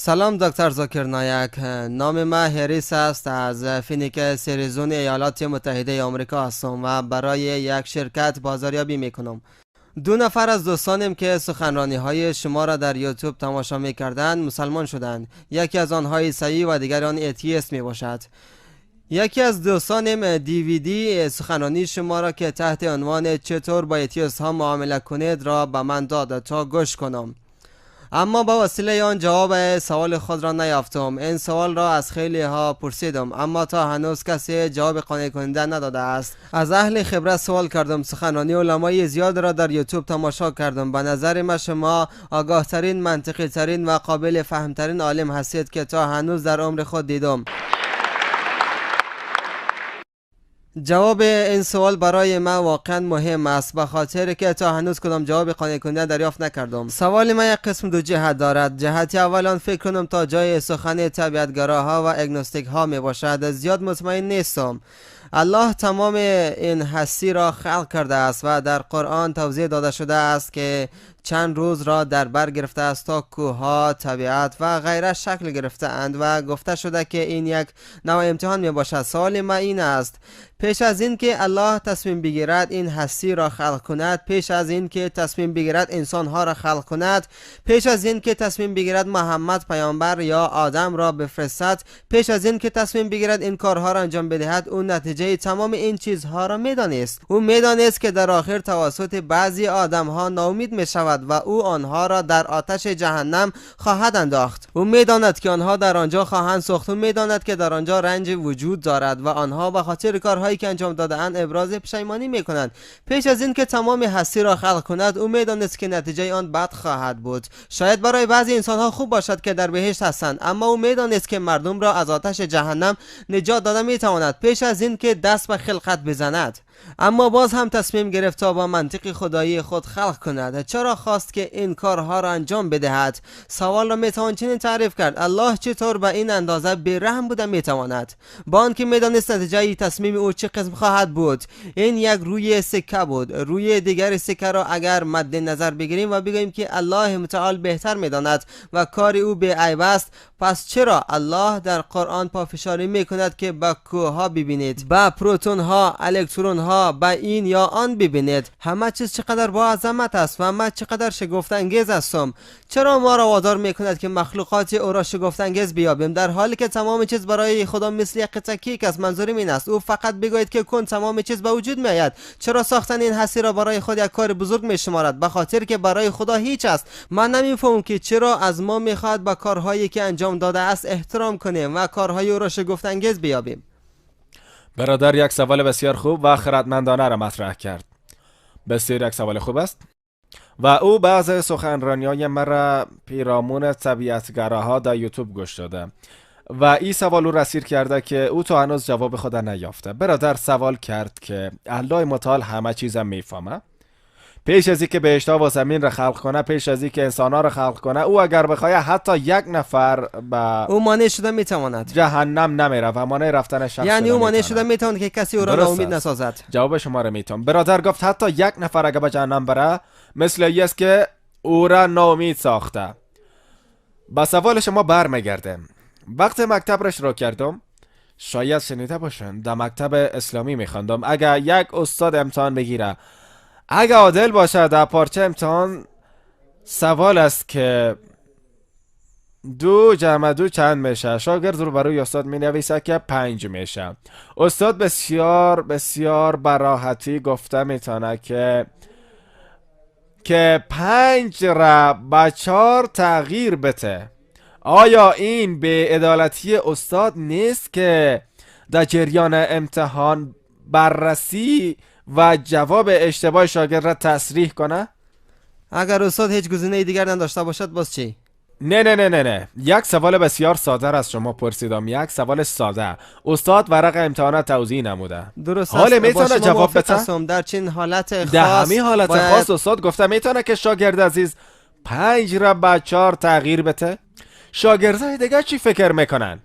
سلام دکتر زاکر نایک، نام من هریس است، از فینیکس اریزون ایالات متحده آمریکا هستم و برای یک شرکت بازاریابی میکنم. دو نفر از دوستانم که سخنرانی های شما را در یوتیوب تماشا میکردند مسلمان شدند. یکی از آنها عیسوی و دیگر آن atheist می باشد. یکی از دوستانم دیویدی سخنرانی شما را که تحت عنوان چطور با atheist ها معامله کنید را به من داد تا گوش کنم، اما با وسیله آن جواب سوال خود را نیافتم. این سوال را از خیلی ها پرسیدم اما تا هنوز کسی جواب قانع کننده نداده است. از اهل خبره سوال کردم، سخنرانی علمای زیاد را در یوتیوب تماشا کردم. به نظر من شما آگاه ترین، منطقی ترین و قابل فهم ترین عالم هستید که تا هنوز در عمر خود دیدم. جواب این سوال برای من واقعا مهم است، به خاطر که تا هنوز کدام جواب قانع کننده دریافت نکردم. سوال من یک قسم دو جهت دارد. جهت اول آن فکر کنم تا جای سخن طبیعتگراها و اگنوستیک ها می باشد، زیاد مطمئن نیستم. الله تمام این هستی را خلق کرده است و در قرآن توضیح داده شده است که چند روز را در بر گرفته است تا کوه‌ها، طبیعت و غیره شکل گرفته اند و گفته شده که این یک نوع امتحان می باشد. سوال ما این است، پیش از این که الله تصمیم بگیرد این هستی را خلق کند، پیش از این که تصمیم بگیرد انسانها را خلق کند، پیش از این که تصمیم بگیرد محمد پیامبر یا آدم را بفرستد، پیش از این که تصمیم بگیرد این کارها را انجام بدهد، او نتیجه تمام این چیزها را میدانست. او میدانست که در آخر توسط بعضی آدمها ناامید می شود و او آنها را در آتش جهنم خواهد انداخت. او میداند که آنها در آنجا خواهند سوخت. او میداند که در آنجا رنج وجود دارد و آنها به خاطر کارهایی که انجام دادهاند ابراز پشیمانی میکنند. پیش از این که تمام هستی را خلق کند، او میدانست که نتیجه آن بد خواهد بود. شاید برای بعضی انسانها خوب باشد که در بهشت هستند، اما او میدانست که مردم را از آتش جهنم نجات داده میتواند پیش از این که دست به خلقت بزند. اما باز هم تصمیم گرفت تا با منطق خدایی خود خلق کند. چرا خواست که این کارها را انجام بدهد؟ سوال را میتوان چنین تعریف کرد: الله چطور به این اندازه بی‌رحم بوده میتواند؟ با آنکه میدانست نتیجه تصمیم او چه قسم خواهد بود. این یک روی سکه بود. روی دیگر سکه را اگر مد نظر بگیریم و بگوییم که الله متعال بهتر میداند و کار او بی‌عیب است، پس چرا الله در قرآن پافشاری میکند که به کوه‌ها ببینید، به پروتون ها، الکترون ها، به این یا آن ببینید؟ همه چیز چقدر با عظمت است و من چقدر شگفت انگیز هستم. چرا ما را وادار میکند که مخلوقات او را شگفت انگیز بیابیم، در حالی که تمام چیز برای خدا مثل یک قطعه کیک است؟ منظورم این است او فقط بگویید که کن، تمام چیز به وجود میآید. چرا ساختن این هستی را برای خود یک کار بزرگ میشمارد؟ به خاطر که برای خدا هیچ است. من نمیفهمم که چرا از ما میخواهد با کارهایی که انجام داده است احترام کنیم و کارهای او را شگفت انگیز بیابیم. برادر یک سوال بسیار خوب و خردمندانه را مطرح کرد. بسیار یک سوال خوب است و او بعض سخنرانی‌های مرا پیرامون طبیعتگراها در یوتیوب گوش داده و این سوال او را سیر کرده که او تا هنوز جواب خود نیافته. برادر سوال کرد که الله متعال همه چیزم میفهمه؟ پیش از اینکه بهشت‌ها و زمین را خلق کنه، پیش از اینکه انسان‌ها را خلق کنه، او اگر بخواد حتی یک نفر به او مانع شده میتواند جهنم نمیره و مانع رفتن شخص، یعنی او مانع شده میتواند که کسی او را ناامید نسازد. جواب شما را میتونم. برادر گفت حتی یک نفر اگر به جهنم بره مثل این است که او را ناامید ساخته. با سوال شما برمیگردم. وقت مکتب را شروع کردم، شاید شنیده باشن، در مکتب اسلامی میخواندم. اگر یک استاد امتحان بگیره، اگه عادل باشه در پارچه امتحان سوال است که 2 جمع 2 چند میشه، شاگرد رو برای استاد می نویسه که 5 میشه. استاد بسیار بسیار براحتی گفته میتونه که 5 را به 4 تغییر بده. آیا این به عدالتی استاد نیست که در جریان امتحان بررسی و جواب اشتباه شاگرد را تصریح کنه؟ اگر استاد هیچ گزینه دیگر نداشته باشد باز چی؟ نه نه نه نه نه، یک سوال بسیار ساده را از شما پرسیدم، یک سوال ساده. استاد ورق امتحان توضیح نموده. درست. حالا میتونه جواب بده؟ در چنین حالت خاص، در همین حالت خاص استاد گفته میتونه که شاگرد عزیز 5 را به 4 تغییر بده. شاگردای دیگه چی فکر میکنن؟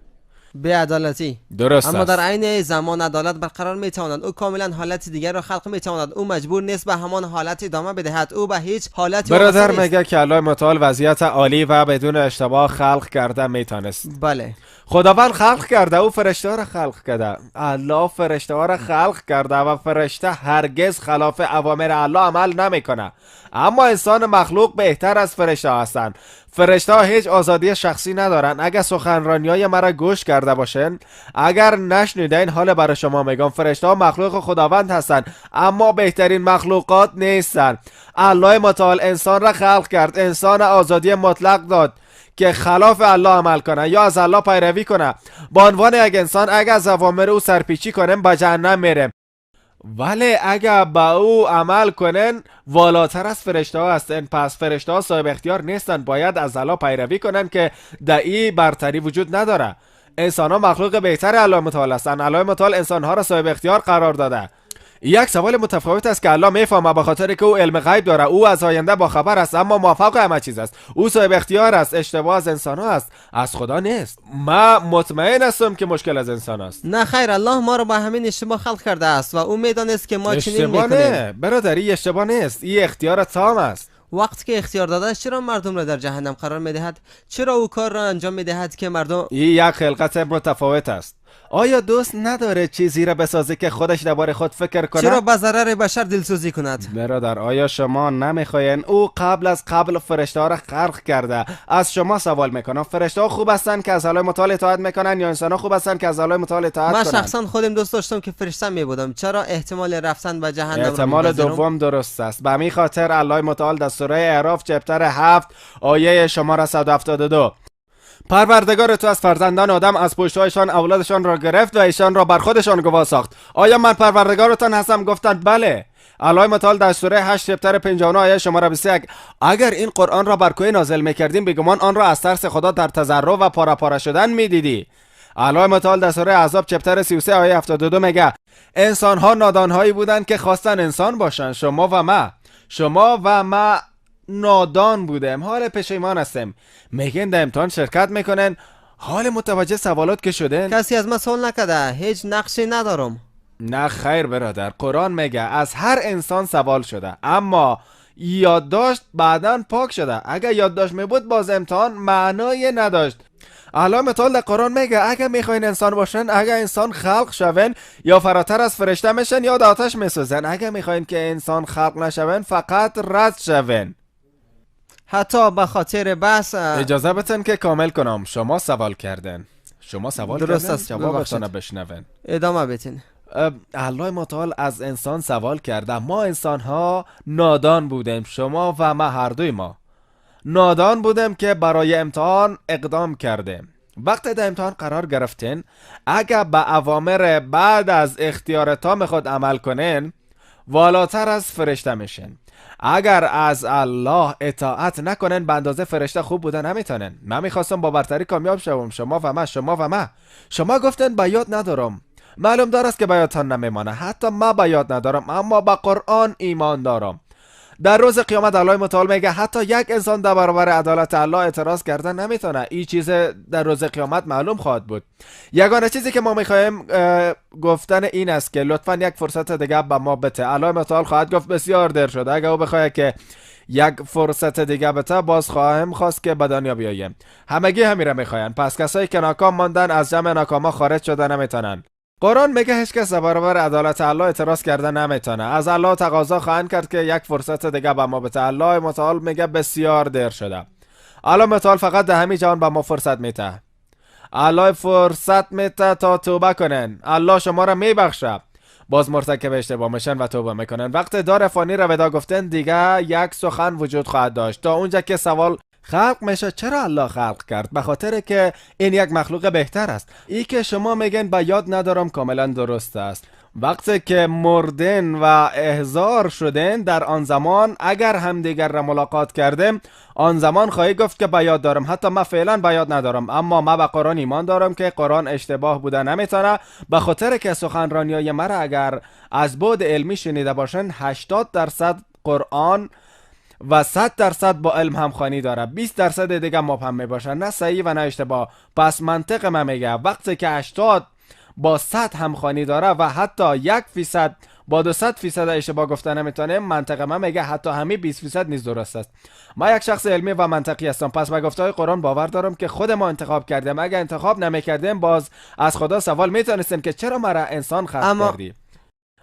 بی‌عدالتی. درست اما است. در عین زمان عدالت برقرار میتواند. او کاملا حالت دیگر را خلق میتواند. او مجبور نیست به همان حالت ادامه بدهد. او به هیچ حالتی برادر نیست. میگه که الله متعال وضعیت عالی و بدون اشتباه خلق کرده میتونست. بله. خداوند خلق کرده، او فرشته را خلق کرده. الله فرشته را خلق کرده و فرشته هرگز خلاف اوامر الله عمل نمیکنه. اما انسان مخلوق بهتر از فرشته هستند. فرشته ها هیچ آزادی شخصی ندارن. اگر سخنرانیای مرا گوش کرده باشن، اگر نشنیدین حال برای شما میگم، فرشته ها مخلوق خداوند هستند اما بهترین مخلوقات نیستن. الله متعال انسان را خلق کرد، انسان آزادی مطلق داد که خلاف الله عمل کنه یا از الله پیروی کنه. با عنوان یک انسان اگر از اوامر او سرپیچی کنیم به جهنم میریم، ولی اگر با او عمل کنن والاتر از فرشته ها هستن. پس فرشته ها صاحب اختیار نیستن، باید از الله پیروی کنن که در این برتری وجود نداره. انسان ها مخلوق بهتر الله متعال هستن. الله متعال انسان ها را صاحب اختیار قرار داده. یک سوال متفاوت است که الله میفهمه، به خاطر که او علم غیب داره، او از آینده با خبر است، اما موافق همه چیز است. او صاحب اختیار است. اشتباه از انسان ها است، از خدا نیست. ما مطمئن هستم که مشکل از انسان است. نه خیر، الله ما را با همین اشتباه خلق کرده است و او میدانست که ما چنین اشتباه میکنیم. نه برادری، اشتباه نیست، این اختیار تام است. وقتی که اختیار داده چرا مردم را در جهنم قرار میدهد؟ چرا او کار را انجام میدهد که مردم؟ این یک خلقت متفاوت است. آیا دوست نداره چیزی را بسازه که خودش درباره خود فکر کنه؟ چرا به ضرر بشر دلسوزی کند؟ برادر، آیا شما نمیخواین؟ او قبل از قبل فرشته ها را خلق کرده. از شما سوال میکنم، فرشته ها خوب هستن که از الله متعال اطاعت میکنن یا انسان ها خوب هستن که از الله متعال اطاعت من کنن؟ شخصا خودم دوست داشتم که فرشته میبودم. چرا احتمال رفتن به جهنم را احتمال میپذیرم؟ دوم درست است. به همین خاطر الله متعال در سوره اعراف چپتر 7 آیه شماره 172 پروردگار تو از فرزندان آدم از پشتهایشان اولادشان را گرفت و ایشان را بر خودشان گواه ساخت. آیا من پروردگارتان هستم؟ گفتند بله. الله متعال در سوره 8 چپتر 59 آیه شماره 21 اگر این قرآن را بر کوه نازل میکردیم بیگمان آن را از ترس خدا در تضرع و پاره پاره شدن میدیدی. الله متعال در سوره احزاب چپتر 33 آیه 72 میگه انسان ها نادانهایی بودند که خواستن انسان باشند. شما و ما، شما و ما نادان بودیم، حال پشیمان هستیم. میگن در امتحان شرکت میکنن، حال متوجه سوالات که شدن. کسی از من سوال نکرده، هیچ نقشی ندارم. نه خیر برادر، قرآن میگه از هر انسان سوال شده اما یادداشت بعدا پاک شده. اگر یادداشت میبود باز امتحان معنای نداشت. الله متعال در قرآن میگه اگر میخواین انسان باشن، اگر انسان خلق شون یا فراتر از فرشته میشن یا در آتش میسوزن. اگر میخواین که انسان خلق نشون فقط رد شون. حتی به خاطر بحث اجازه بتن که کامل کنم. شما سوال کردن، شما سوال درست کردن، است، جوابتان ببخشید. بشنون. ادامه بتین. الله متعال از انسان سوال کرده. ما انسان ها نادان بودیم، شما و ما، هر دوی ما نادان بودیم که برای امتحان اقدام کردیم. وقتی در امتحان قرار گرفتین، اگر به اوامر بعد از اختیار تام خود عمل کنین والاتر از فرشته میشین. اگر از الله اطاعت نکنن به اندازه فرشته خوب بودن نمیتونن. من میخواستم با برتری کامیاب شوم. شما و من، شما و من. شما گفتن به یاد ندارم. معلوم دار است که به یادتان نمیمانه. حتی من به یاد ندارم، اما به قرآن ایمان دارم. در روز قیامت الله متعال میگه حتی یک انسان در برابر عدالت الله اعتراض کردن نمیتونه. این چیز در روز قیامت معلوم خواهد بود. یگانه چیزی که ما میخوایم گفتن این است که لطفا یک فرصت دیگه به ما بده. الله متعال خواهد گفت بسیار دیر شده. اگر او بخواد که یک فرصت دیگه بده، باز خواهیم خواست که به دنیا بیاییم. همگی همین را میخواین. پس کسایی که ناکام ماندن از جمع ناکاما خارج شده نمیتونن. قرآن میگه هیچ کس در برابر عدالت الله اعتراض کرده نمیتونه. از الله تقاضا خواهند کرد که یک فرصت دیگه به ما بده. الله متعال میگه بسیار دیر شده. الله متعال فقط در همین جهان به ما فرصت میده. الله فرصت میده تا توبه کنن. الله شما را میبخشه. باز مرتکب اشتباه میشن و توبه میکنن. وقت دار فانی را ودا گفتن دیگه یک سخن وجود خواهد داشت. تا اونجا که سوال خلق میشه چرا الله خلق کرد؟ به خاطر که این یک مخلوق بهتر است. ای که شما میگن به یاد ندارم کاملا درست است. وقتی که مردن و احضار شدن در آن زمان اگر همدیگر را ملاقات کردیم، آن زمان خواهی گفت که به یاد دارم. حتی من فعلا به یاد ندارم، اما من به قرآن ایمان دارم که قرآن اشتباه بوده نمیتونه. به خاطر که سخنرانیای مرا اگر از بعد علمی شنیده باشن، 80% قرآن و 100% با علم همخوانی داره، 20% دیگه مبهم میباشه، نه صحیح و نه اشتباه. پس منطق من میگه وقتی که 80 با 100 همخوانی داره و حتی 1% با 200% اشتباه گفته نمیتونه، منطق من میگه حتی همه 20% نیز درست است. ما یک شخص علمی و منطقی هستم، پس به گفته های قرآن باور دارم که خود ما انتخاب کردیم. اگر انتخاب نمیکردیم باز از خدا سوال میتونستیم که چرا مرا انسان خلق کردی.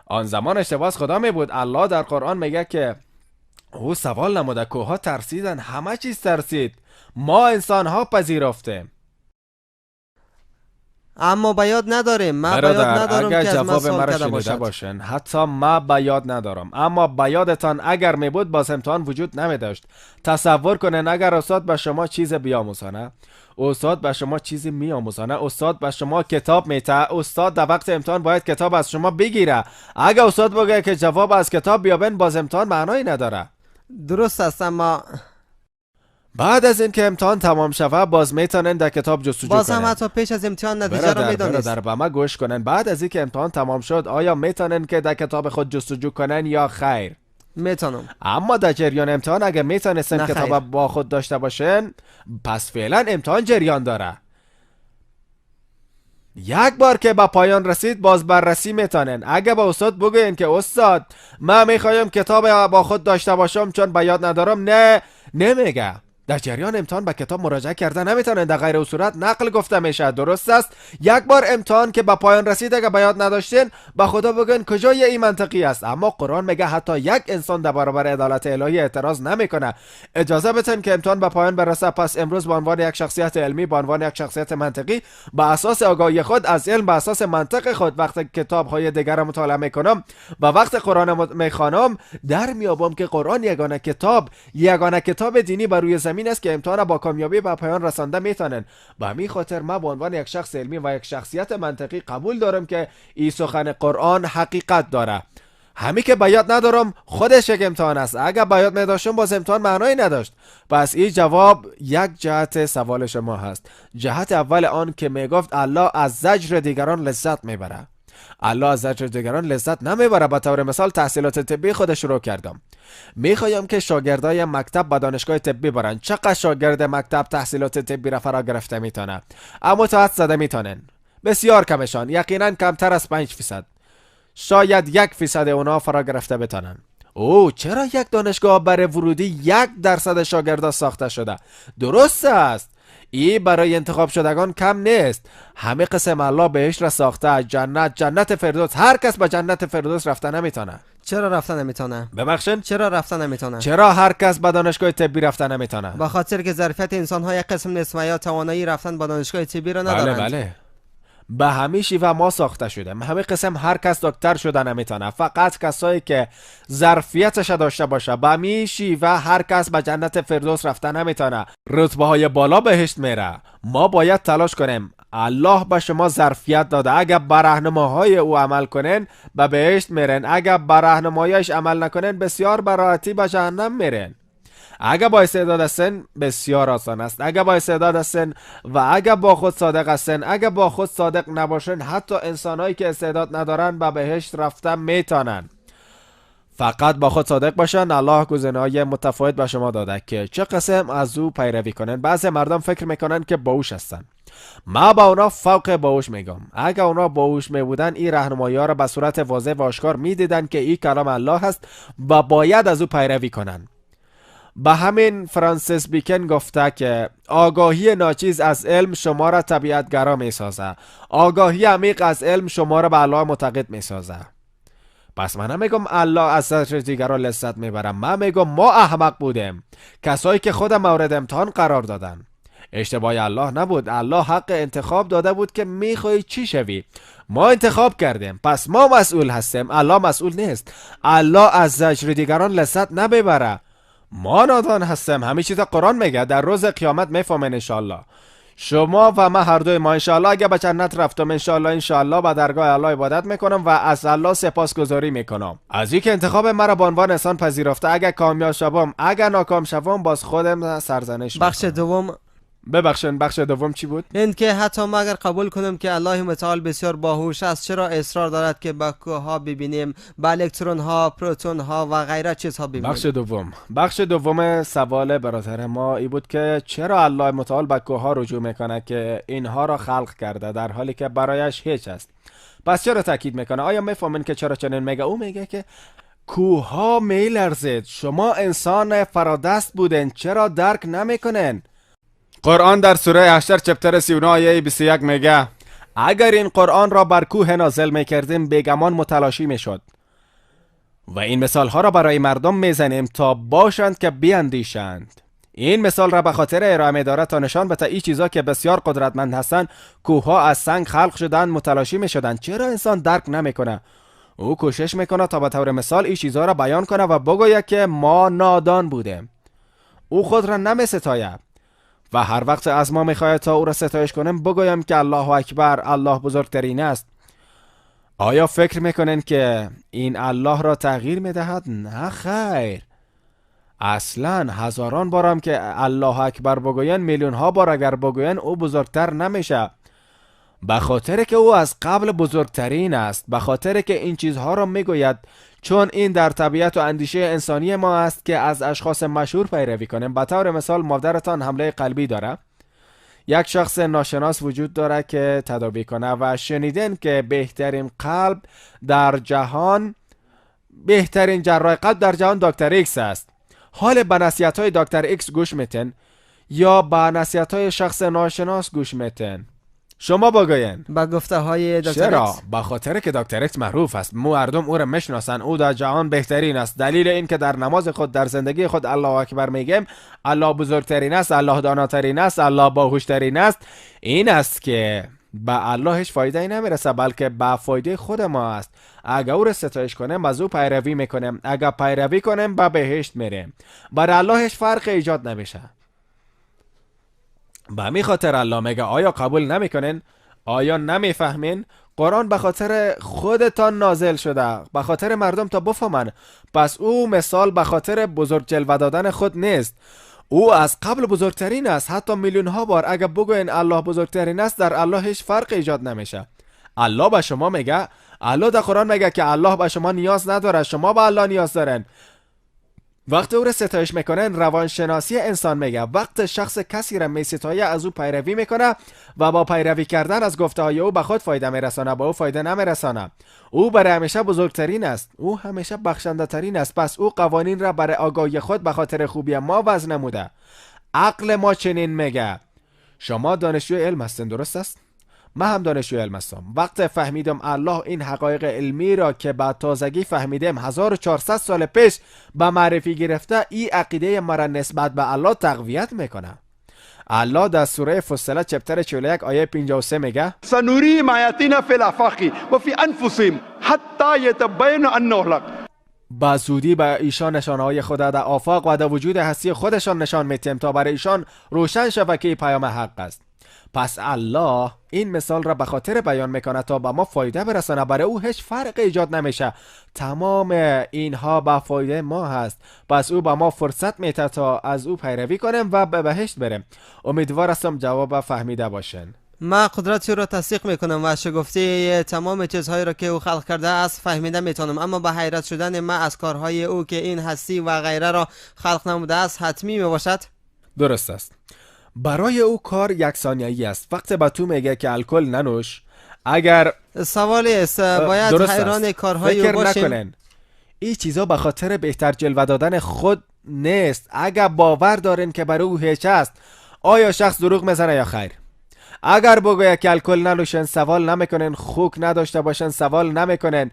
آن زمان اشتباه از خدا می بود. الله در قرآن میگه که او سوال نموده، کوه‌ها ترسیدن، همه چیز ترسید، ما انسان ها پذیرفتیم. اما به یاد نداریم. من به یاد ندارم اگر که از من جواب سوال مرا کرده شنیده باشد. باشن، حتی ما به یاد ندارم، اما به یادتان اگر می بود باز امتحان وجود نمی داشت. تصور کنین اگر استاد به شما چیز بیاموزانه، استاد به شما چیزی میآموزانه، استاد به شما کتاب میته، استاد در وقت امتحان باید کتاب از شما بگیره. اگر استاد بگه که جواب از کتاب بیابن، باز امتحان معنایی نداره. درست است، اما بعد از اینکه امتحان تمام شود باز میتونن در کتاب جستجو باز هم کنن. حتی پیش از امتحان نتیجه را برادر میدانست. برادر به ما گوش کنن. بعد از اینکه امتحان تمام شد آیا میتونن که در کتاب خود جستجو کنن یا خیر؟ میتونم. اما در جریان امتحان اگر میتونستن نه کتاب خیر. با خود داشته باشن، پس فعلا امتحان جریان داره. یک بار که به پایان رسید باز بررسی میتونن. اگه به استاد بگوین که استاد من میخوایم کتاب با خود داشته باشم چون به یاد ندارم، نه نمیگه. در جریان امتحان به کتاب مراجعه کرده نمیتونن، در غیر صورت نقل گفته میشه. درست است؟ یک بار امتحان که به پایان رسید اگه به یاد نداشتین به خدا بگن کجای این منطقی است. اما قرآن میگه حتی یک انسان در برابر عدالت الهی اعتراض نمیکنه. اجازه بدین که امتحان به پایان برسه. پس امروز به عنوان یک شخصیت علمی، به عنوان یک شخصیت منطقی، به اساس آگاهی خود از علم، به اساس منطق خود، وقتی کتاب های دیگر را مطالعه میکنم و وقت قرآن میخوانم، در میابم که قرآن یگانه کتاب، یگانه کتاب دینی بر روی زمین است که امتحان با کامیابی به پایان رسانده میتونن. به همین خاطر من به عنوان یک شخص علمی و یک شخصیت منطقی قبول دارم که این سخن قرآن حقیقت داره. همی که به یاد ندارم خودش یک امتحان است. اگر به یاد می‌داشتم باز امتحان معنایی نداشت. پس این جواب یک جهت سوال شما هست. جهت اول آن که میگفت الله از زجر دیگران لذت میبره. الله از زجر دیگران لذت نمیبره. به طور مثال تحصیلات طبی خود شروع کردم. میخوایم که شاگردای مکتب به دانشگاه طبی برن. چقدر شاگرد مکتب تحصیلات طبی را فرا گرفته میتونه؟ اما تا حد زده میتونن. بسیار کمشان، یقینا کمتر از 5%، شاید 1% اونا فرا گرفته بتونن. او چرا یک دانشگاه برای ورودی 1% شاگردا ساخته شده؟ درست است، ای برای انتخاب شدگان کم نیست. همه قسم الله بهش را ساخته. جنت، جنت فردوس. هر کس به جنت فردوس رفته نمیتونه. چرا رفته نمیتونه؟ ببخشید، چرا رفته نمیتونه؟ چرا هر کس به دانشگاه طبی رفته نمیتونه؟ به خاطر که ظرفیت انسان های قسم نیست و یا توانایی رفتن به دانشگاه طبی را ندارند. بله بله، به همه شیوه ما ساخته شده. همه قسم هر کس دکتر شده نمیتونه، فقط کسایی که ظرفیتش داشته باشه. به همه شیوه هر کس به جنت فردوس رفته نمیتونه، رتبه های بالا بهشت میره. ما باید تلاش کنیم. الله به شما ظرفیت داده، اگر بر راهنماهای او عمل کنین به بهشت میرن، اگر بر راهنماییش عمل نکنین بسیار به راحتی به جهنم میرن. اگر با استعداد هستین بسیار آسان است. اگر با استعداد هستین و اگر با خود صادق هستین، اگر با خود صادق نباشین، حتی انسانهایی که استعداد ندارن به بهشت رفتن میتونن. فقط با خود صادق باشن. الله گزینه‌های متفاوت به شما داده که چه قسم از او پیروی کنن. بعضی مردم فکر میکنن که باهوش هستن. ما با اونا فوق باهوش میگم. اگر اونا باهوش میبودن این راهنمایی‌ها را به صورت واضح و آشکار میدیدن که این کلام الله هست و باید از او پیروی کنن. به همین فرانسیس بیکن گفته که آگاهی ناچیز از علم شما را طبیعتگرا میسازه، آگاهی عمیق از علم شما را به الله معتقد میسازه. پس من نمیگم الله از زجر دیگران لذت میبرم، من میگم ما احمق بودیم، کسایی که خود مورد امتحان قرار دادن. اشتباه الله نبود، الله حق انتخاب داده بود که میخوای چی شوی. ما انتخاب کردیم، پس ما مسئول هستیم، الله مسئول نیست. الله از زجر دیگران لذت نمیبره. ما نادان هستیم. همه چیز قرآن میگه در روز قیامت میفهمین انشالله. شما و ما هر دوی ما انشالله اگه به جنت رفتم انشالله انشالله به درگاه الله عبادت میکنم و از الله سپاسگزاری میکنم از اینکه انتخاب مرا به عنوان انسان پذیرفته. اگه کامیاب شوم، اگه ناکام شوم، باز خودم سرزنش بخش میکنم. دوم. ببخشید بخش دوم چی بود؟ این که حتی ما اگر قبول کنیم که الله متعال بسیار باهوش است، چرا اصرار دارد که به کوه‌ها ببینیم، به الکترون ها، پروتون ها و غیره چیزها ببینیم؟ بخش دوم سوال برادر ما ای بود که چرا الله متعال به کوه‌ها رجوع میکنه که اینها را خلق کرده در حالی که برایش هیچ است؟ پس چرا تاکید میکنه؟ آیا میفهمین که چرا چنین میگه؟ او میگه که کوه‌ها میلرزید، شما انسان فرادست بودین، چرا درک نمیکنین؟ قرآن در سوره حشر چپتر 39 آیه 21 میگه اگر این قرآن را بر کوه نازل میکردیم بیگمان متلاشی میشد. و این مثال ها را برای مردم میزنیم تا باشند که بیاندیشند. این مثال را به خاطر ارائه می‌دارد تا نشان بده این چیزا که بسیار قدرتمند هستند، کوه‌ها از سنگ خلق شدند، متلاشی میشدند. چرا انسان درک نمیکنه؟ او کوشش میکنه تا به طور مثال این چیزا را بیان کنه و بگوید که ما نادان بودیم. او خود را نمیستاید و هر وقت از ما میخواهد تا او را ستایش کنیم بگویم که الله اکبر، الله بزرگترین است. آیا فکر میکنین که این الله را تغییر میدهد؟ نه خیر، اصلا هزاران بارم که الله اکبر بگوین، میلیون ها بار اگر بگوین، او بزرگتر نمیشه. به خاطر که او از قبل بزرگترین است، به خاطر که این چیزها را میگوید، چون این در طبیعت و اندیشه انسانی ما است که از اشخاص مشهور پیروی کنیم. به طور مثال مادرتان حمله قلبی داره، یک شخص ناشناس وجود داره که تداوی کنه و شنیدن که بهترین قلب در جهان، بهترین جراح قلب در جهان دکتر ایکس است. حال به نصیحت‌های دکتر ایکس گوش میتن یا به نصیحت‌های شخص ناشناس گوش میتن؟ شما بگوین. با گفته های دکتر چرا؟ ایکس. به خاطر که دکتر ایکس معروف است، مردم او را میشناسن، او در جهان بهترین است. دلیل این که در نماز خود، در زندگی خود الله اکبر میگیم، الله بزرگترین است، الله داناترین است، الله باهوشترین است، این است که به الله هیچ فایده ای نمیرسه، بلکه به فایده خود ما است. اگر او را ستایش کنیم از او پیروی میکنیم، اگر پیروی کنیم به بهشت میریم. برای الله هیچ فرق ایجاد نمیشه. به همین خاطر الله میگه آیا قبول نمیکنین؟ آیا نمیفهمین؟ قرآن به خاطر خودتان نازل شده، به خاطر مردم تا بفهمن. پس او مثال به خاطر بزرگ جلوه دادن خود نیست. او از قبل بزرگترین است، حتی میلیون ها بار اگر بگوین الله بزرگترین است، در الله هیچ فرق ایجاد نمیشه. الله به شما میگه، الله در قرآن میگه که الله به شما نیاز نداره، شما به الله نیاز دارن. وقتی او را ستایش میکنن، روانشناسی انسان میگه وقت شخص کسی را میستایه از او پیروی میکنه و با پیروی کردن از گفته های او به خود فایده میرسانه، با او فایده نمیرسانه. او برای همیشه بزرگترین است، او همیشه بخشنده ترین است. پس او قوانین را برای آگاهی خود به خاطر خوبی ما وضع نموده. عقل ما چنین میگه. شما دانشجوی علم هستین، درست است؟ من هم دانشجوی علم هستم. وقت فهمیدم الله این حقایق علمی را که به تازگی فهمیدم 1400 سال پیش به معرفی گرفته، این عقیده مرا نسبت به الله تقویت میکنه. الله در سوره فصلت چپتر 41 آیه 53 میگه سنريهم آیاتنا فی الآفاق و فی انفسهم حتی یتبین انه الحق. به زودی به ایشان نشانهای خود در آفاق و در وجود هستی خودشان نشان میتیم تا برای ایشان روشن شود که پیام حق است. پس الله این مثال را به خاطر بیان میکنه تا به ما فایده برسانه، برای او هیچ فرق ایجاد نمیشه. تمام اینها به فایده ما هست. پس او به ما فرصت میده تا از او پیروی کنیم و به بهشت بریم. امیدوار هستم جواب فهمیده باشین. من قدرت را تصدیق میکنم و شگفتی تمام چیزهایی را که او خلق کرده است فهمیده میتونم، اما به حیرت شدن من از کارهای او که این هستی و غیره را خلق نموده است حتمی میباشد. درست است. برای او کار یک ثانیه‌ای است. وقت به تو میگه که الکل ننوش، اگر سوالی است باید حیران کارهای او باشیم. نکنن. این چیزا به خاطر بهتر جلوه دادن خود نیست. اگر باور دارین که برای او هیچ است، آیا شخص دروغ میزنه یا خیر؟ اگر بگوید که الکل ننوشن سوال نمیکنن، خوک نداشته باشن سوال نمیکنن.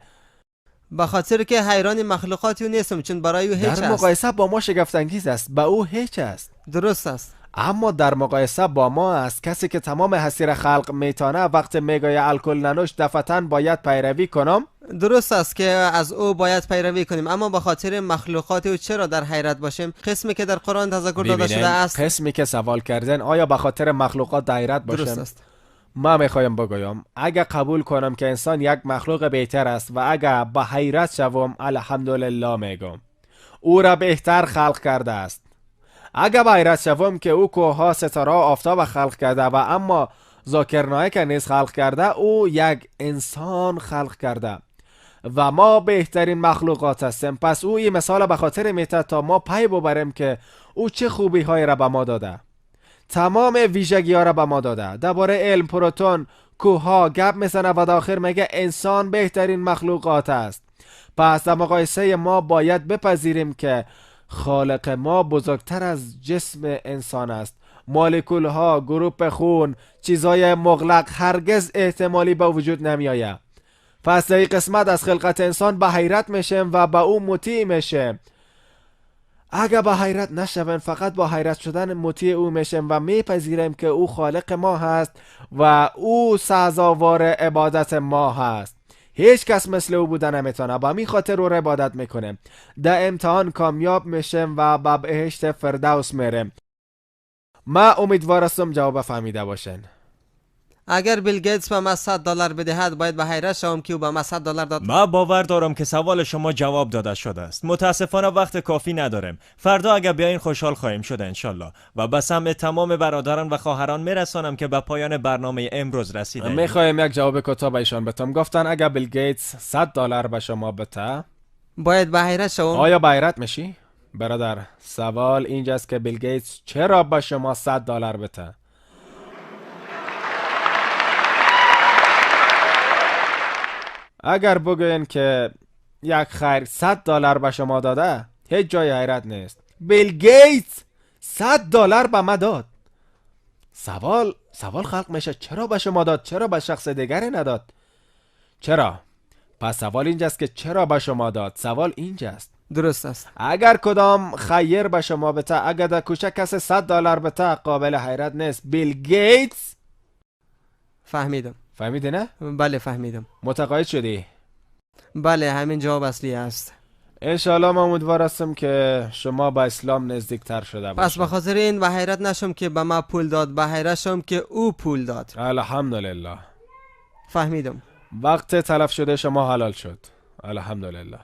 به خاطر که حیران مخلوقات او نیستم، چون برای او هیچ است. در مقایسه با ما شگفت انگیز است، به او هیچ است. درست است. اما در مقایسه با ما است، کسی که تمام هستی را خلق میتانه وقت میگوید الکل ننوش دفعتاً باید پیروی کنم. درست است که از او باید پیروی کنیم، اما به خاطر مخلوقات او چرا در حیرت باشیم؟ قسمی که در قرآن تذکر داده شده است. قسمی که سوال کردن آیا به خاطر مخلوقات در حیرت باشیم؟ درست است. ما میخوایم بگویم اگر قبول کنم که انسان یک مخلوق بهتر است و اگر به حیرت شوم الحمدلله میگم او را بهتر خلق کرده است. اگر به حیرت شوم که او کوه‌ها، ستاره، آفتاب خلق کرده و اما ذاکر نایک نیز خلق کرده، او یک انسان خلق کرده و ما بهترین مخلوقات هستیم. پس او این مثال به خاطر میته تا ما پی ببریم که او چه خوبی های را به ما داده، تمام ویژگی ها را به ما داده. درباره علم، پروتون، کوه‌ها گپ میزنه و در آخر میگه انسان بهترین مخلوقات است. پس در مقایسه ما باید بپذیریم که خالق ما بزرگتر از جسم انسان است. مولکول ها، گروپ خون، چیزهای مغلق هرگز احتمالی به وجود نمی آید. پس در این قسمت از خلقت انسان به حیرت میشیم و به او مطیع میشیم. اگر به حیرت نشویم، فقط با حیرت شدن مطیع او میشیم و میپذیریم که او خالق ما هست و او سزاوار عبادت ما هست. هیچ کس مثل او بوده نمیتونه، با می خاطر او را عبادت میکنه. در امتحان کامیاب میشیم و به بهشت فردوس میریم. ما امیدوار هستم جواب فهمیده باشین. اگر بیل گیتس به ما $100 بدهد، باید به حیرت شوم که او به ما $100 داد. ما باور دارم که سوال شما جواب داده شده است. متاسفانه وقت کافی نداریم. فردا اگر بیاین خوشحال خواهیم شد انشالله. و به سمع تمام برادران و خواهران میرسانم که به پایان برنامه امروز رسیدیم. میخوایم یک جواب کوتاه به ایشان بدم. گفتن اگر بیل گیتس $100 به شما بده، باید به حیرت شوم. آیا به حیرت میشی؟ برادر، سوال اینجاست که بیل گیتس چرا به شما $100 بده؟ اگر بگوین که یک خیر $100 به شما داده، هیچ جای حیرت نیست. بیل گیتس $100 به ما داد. سوال خلق میشه چرا به شما داد، چرا به شخص دیگری نداد؟ چرا؟ پس سوال اینجاست که چرا به شما داد. سوال اینجاست. درست است. اگر کدام خیر به شما بته، اگر در کوچه کس $100 بته، قابل حیرت نیست. بیل گیتس. فهمیدم. فهمیدی نه؟ بله فهمیدم. متقاعد شدی؟ بله، همین جواب اصلی است. انشاءالله ما امیدوار هستم که شما به اسلام نزدیکتر شده باشید. پس به خاطر این به حیرت نشم که به ما پول داد، به حیرت شم که او پول داد. الحمدلله. فهمیدم. وقت تلف شده شما حلال شد. الحمدلله.